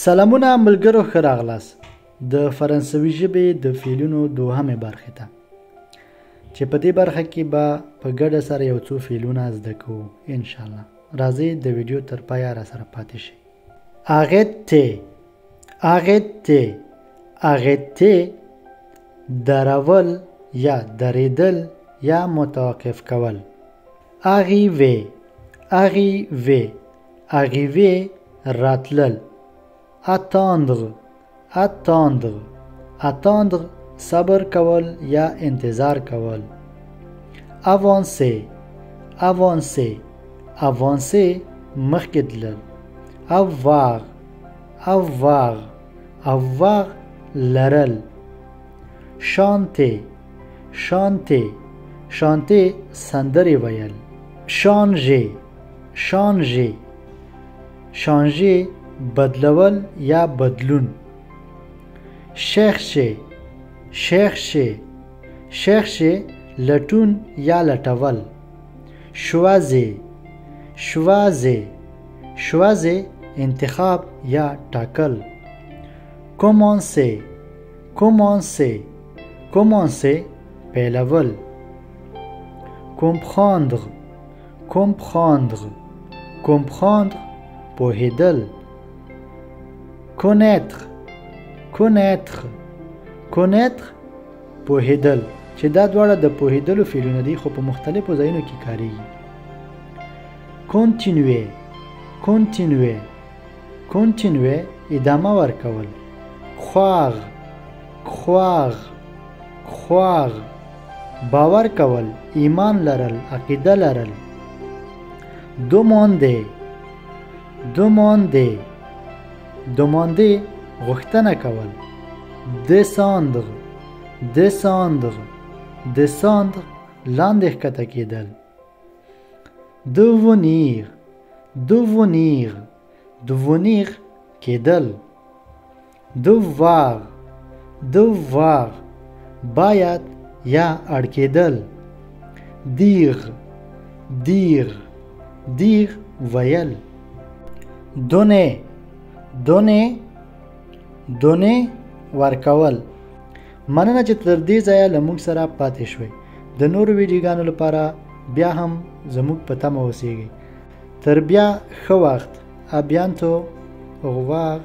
سلامونه ملګرو، ښه راغلاست د فرانسوي ژبې د فعلونو دوهمې برخې ته، چې په دې برخه کې به په ګډه سره یو څو فعلونه زده کوو انشاءالله. راځئ د ویډیو تر پایه را سره پاتې شئ. Arrêter، arrêter، arrêter درول یا درېدل یا متوقف کول. Arriver، arriver، arriver راتلل. Attendre، attendre، attendre صبر کول یا انتظار کول. Avancer، avancer، avancer مخکې تلل. Avoir، avoir، avoir لرل. Chanter، chanter، chanter سندرې ویل. Changer، changer، changer بدلول یا بدلون. Chercher، chercher، chercher لټون یا لټول. Choisir، choisir، choisir انتخاب یا ټاکل. Commencer، commencer، commencer پیلول. Comprendre، comprendre، comprendre پوهېدل. Connaître، connaître، connaître پوهېدل، چې دا دواړه د پوهېدلو فعلونه دي خو په مختلفو ځایونو کې کاریږي. Continuer، continuer، continuer ادامه ورکول. Croire، croire، croire باور کول، ایمان لرل، عقیده لرل. Demander، demander، demander غوښتنه کول. Descendre، descendre، descendre لاندې ښکته کېدل. Devenir، devenir، devenir کېدل. Devoir، devoir باید یا اړ کېدل. Dire، dire، dire ویل. Donner، donner، donner ورکول. مننه چې تر دې ځایه له موږ سره پاتې شوئ. د نورو ویډیوګانو لپاره بیا هم زموږ په تمه اوسیږئ. تر بیا ښه وخت. À bientôt، au revoir.